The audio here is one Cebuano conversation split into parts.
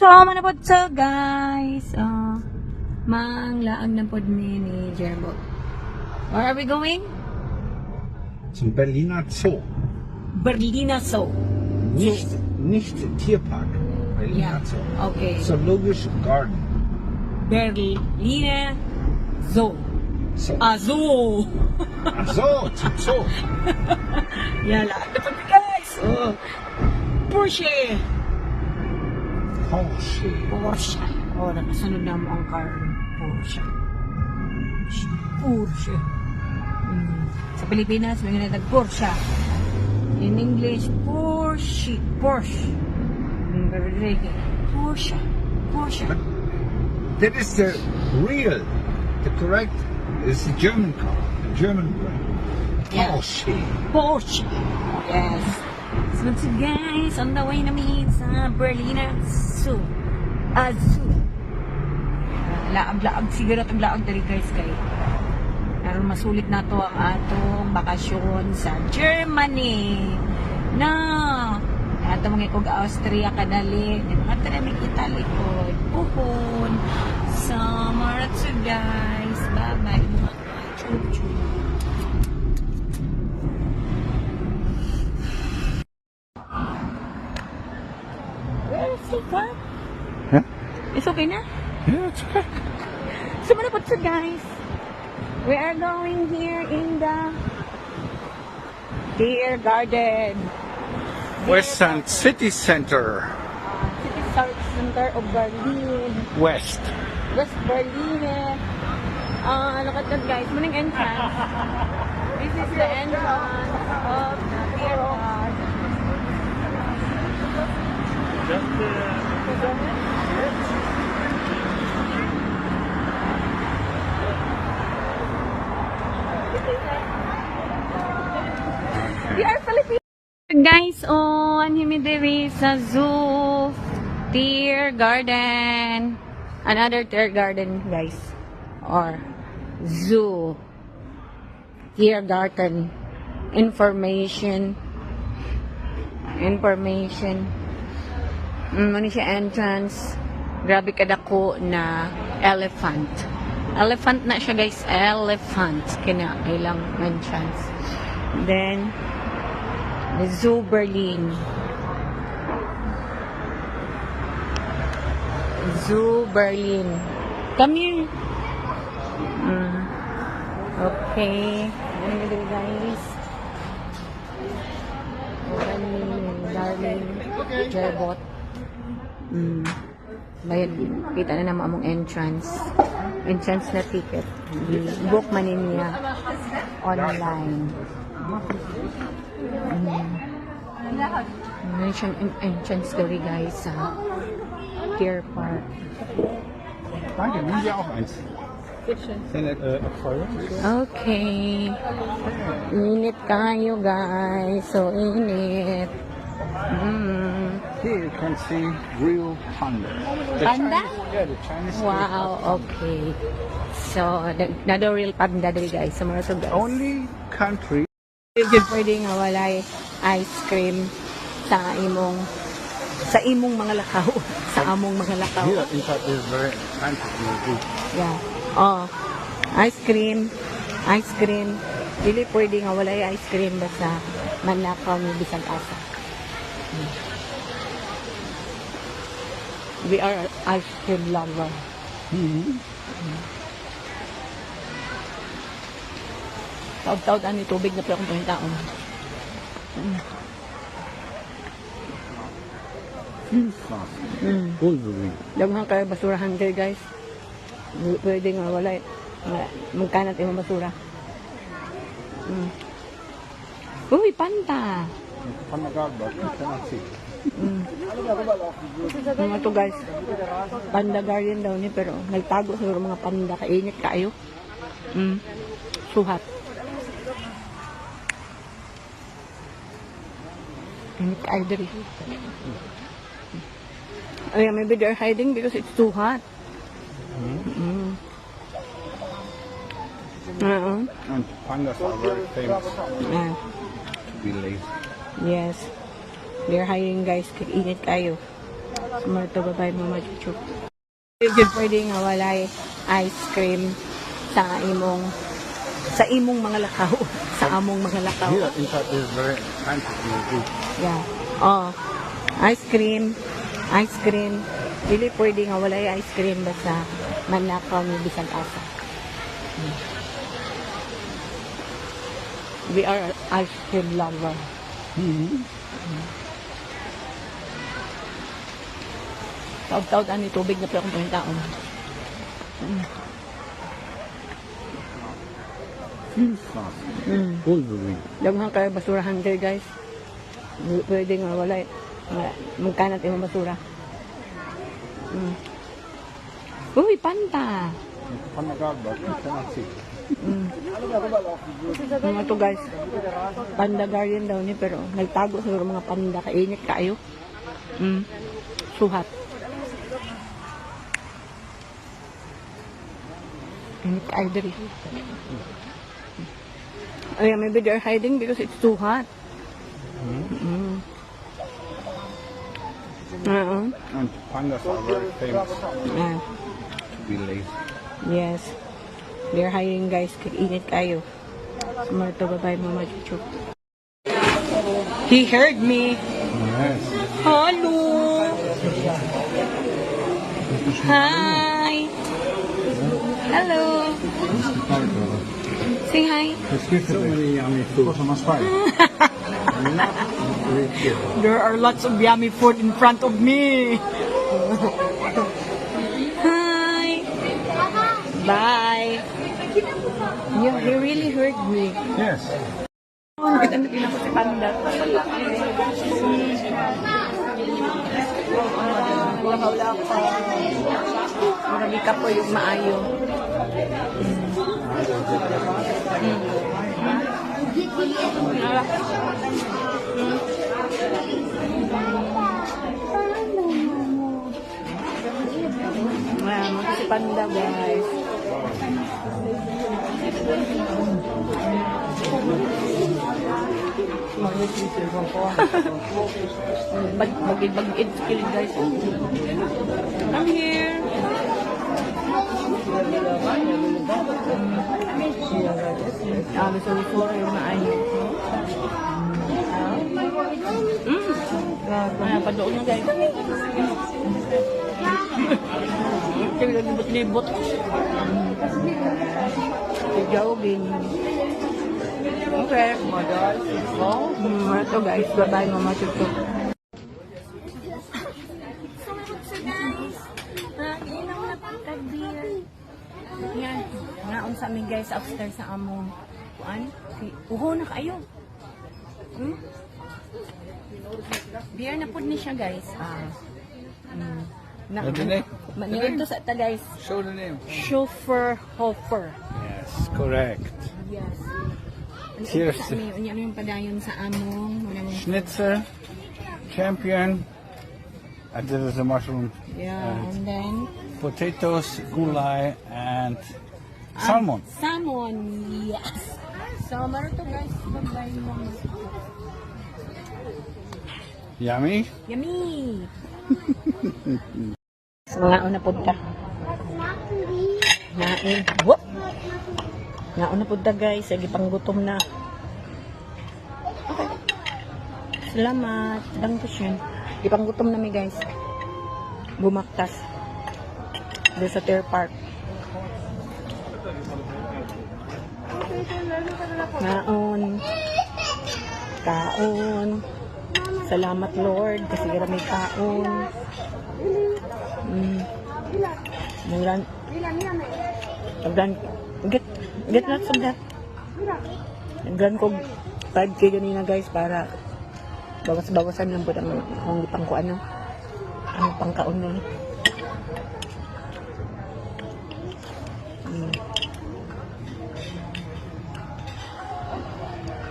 So, mana pod so guys. Manglaag na pod ni Jerbot. Where are we going? Zum Berliner Zoo. Berliner Zoo. Nicht Tierpark. Berliner Zoo. Okay. Zoologisch Garden. Berliner Zoo. So. Ah, zoo. Ach so, zum Zoo. Yeah, laag na pod mi, guys. Oh. Porsche. Porsche. Porsche. Oh, nakasunod na mo ang car. Porsche. Porsche. Sa Pilipinas, may ginatag Porsche. In English, Porsche. Porsche. Pero dili, Porsche. Porsche. But that is the real, the correct is the German car, the German brand. Porsche. Porsche. Yes. So guys, on the way na mi sa Berliner Zoo. Ah, zoo. Laag-laag siguro itong laag diri, guys, kay aron masulit nato ang atong bakasyon sa Germany. No. Ato mga kog Austria kadali, di ba ka may Italy ko. Puhon. So, maratso guys. Bye-bye mga chuchu. Well, so far, Yeah? it's okay na? Yeah, it's okay. So, mana po guys. We are going here in the Deer Garden. Western City Center. City Center of Berlin. West. West Berlin. Look at that, guys. Muning entrance. This is the entrance of the Deer Garden. We are Filipino. Guys, oh, anhi mi diri sa zoo, Deer Garden. Another deer garden, guys. Or zoo. Deer Garden. Information. Information. Ano siya entrance. Grabe kadako na elephant. Elephant na siya, guys. Elephant. Kina ilang entrance. Then, the Zoo Berlin. Zoo Berlin. Come here. Okay. Ano dito, guys? Open ni darling Jerbot. Bayad, kita na naman among entrance. Entrance na ticket. Book man niya online. Meron siyang entrance diri, guys, sa Deer Park. Danke, nehmen Sie auch eins. Okay. Init kayo, guys. So, init. Here you can see real panda. The Panda? Chinese, yeah, the Chinese. Wow, okay. So, na the real panda diri, guys. Sa mga to, guys. Only country Pwede nga walay ice cream sa imong mga lakaw, sa among mga lakaw. Here inside is very expensive. Yeah. Oh. Ice cream. Ice cream. Dili pwede nga walay ice cream basta manlakaw ni bisag asa. We are ice cream lover. Taog-taog ani tubig na pero akong pangitaon. Wolverine. Daghan kayo basurahan diri, guys. Dili pwede nga walay nga magkanat imong basura. Uy, panda. Panda Garden, but you cannot see. Mga to, guys. Panda garden daw ni pero nagtago siguro mga panda kainit kaayo. Suhat. Init kaayo diri. Oh yeah, maybe they're hiding because it's too hot. Oo. And pandas are very famous to be lazy. Yes. They're hiding, guys. Kay init kayo. Sumurto, bye-bye, Mama Chuchu. Hindi pwede nga walay ice cream sa imong mga lakaw, sa among mga lakaw. Here, inside is very expensive. You Yeah. Oh. Ice cream. Ice cream. Dili pwede nga walay ice cream basta manlakaw ni bisag asa. We are ice cream lover. Taog-taog ani tubig na pero akong taon. Wolverine. Daghan kayo basurahan there, guys. Dili pwede nga walay. Nga, magkanat imong basura. Uy, panda. Panda guard, but you cannot see. Mga to, guys. Panda garden daw ni pero nagtago siguro mga panda, kainit kaayo. Suhat. Init kaayo diri. Oh yeah, maybe they're hiding because it's too hot. Oo. And pandas are very famous to be lazy. Yes. They're hiding, guys. Init kayo. Sumurto, bye-bye, Mama Chuchu. He heard me. Yes. Hello. Hi. Hello. Say hi. So many yummy food. There are lots of yummy food in front of me. Hi. Bye. Yeah, he really heard me. Yes. Kita na ko si Panda. Wala ko. Marami ka po yung maayo. Ayan, mga si Panda, guys. Bagid-bagid kilid, guys. Come here. Ah, gusto ko yung maayo. Ay, padoon na, guys. Kaya libot-libot. Si Jobin. Okay. Ito, guys. Bye-bye, Mama Chuchu. Guys, inom na pagkag beer. Yan. Ngaon sa amin, guys, upstairs sa among kuan. Si uho na kayo. Beer na pud ni siya, guys. Ah. Na, Ano din eh? Manito sa ta, guys. Show the name. Schofferhofer. Yes, correct. Yes. Ano Cheers. sa amin, unya ano yung padayon sa among wala mong Schnitzel, champion, and this is the mushroom. Yeah, and then Potatoes, gulai, and salmon. Salmon, yes. So, meron to, guys. Bye-bye, Mama. Yummy. Yummy! Mga una punta. Nain. Whoop! Nauna punta, guys. Sige, panggutom na. Okay. Salamat. Dankeschön. Ipanggutom na mi, guys. Bumaktas. Doon sa Tierpark. Naon. Kaon. Salamat, Lord, kasi may kaon. Nagran, nagran, get lots of that. Nagran ko 5K ganina, guys, para bawas-bawasan lang po ang akong pang ano, ang pangkaon nun.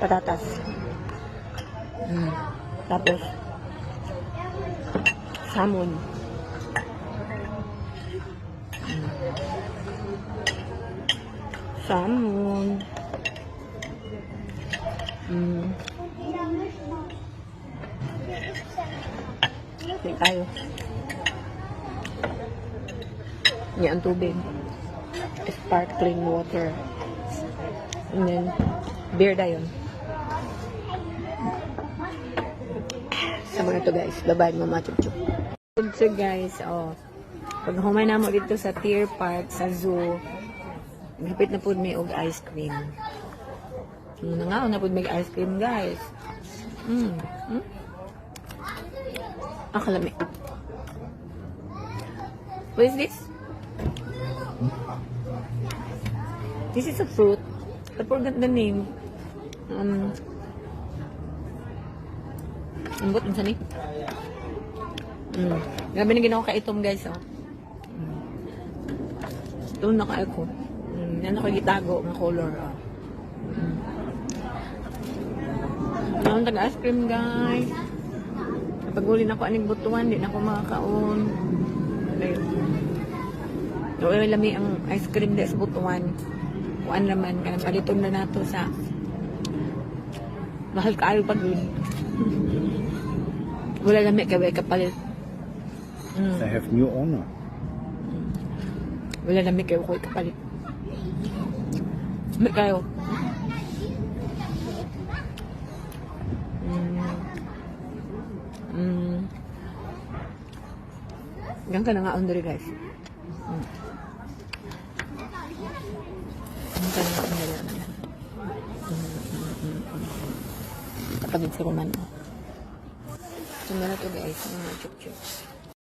Patatas. Tapos, salmon. Salmon. Kain tayo. Niya ang tubig. Sparkling water. And then, beer dayon. Sama na to, guys. Bye-bye, Mama Chup Chup. So guys, oh. Pag humay na mo dito sa Tierpark, sa zoo, hapit na pud may og ice cream. Ano nga, na pud may ice cream, guys. Ah, kalami. What is this? This is a fruit. I forgot the name. Ambot, unsa ni? Grabe na ginawa ka itom, guys, oh. Ito na ka ko. Yan ako gitago nga color, oh. Naon tag ice cream, guys. Kapag uli na ko aning butuan, di na ako makakaon. Ayun. Wala lami ang ice cream di sa butuan. Kuan naman, kanang paliton na nato sa mahal kaayo pag yun. Wala lami kay wala kapalit. They have new owner. Wala lami kay ko kapalit. Lami kayo. Gan ka na nga diri, guys. Gan ka na nga diri. Kapagid si Roman. Oh. So, na to, guys. Mga chup-chup.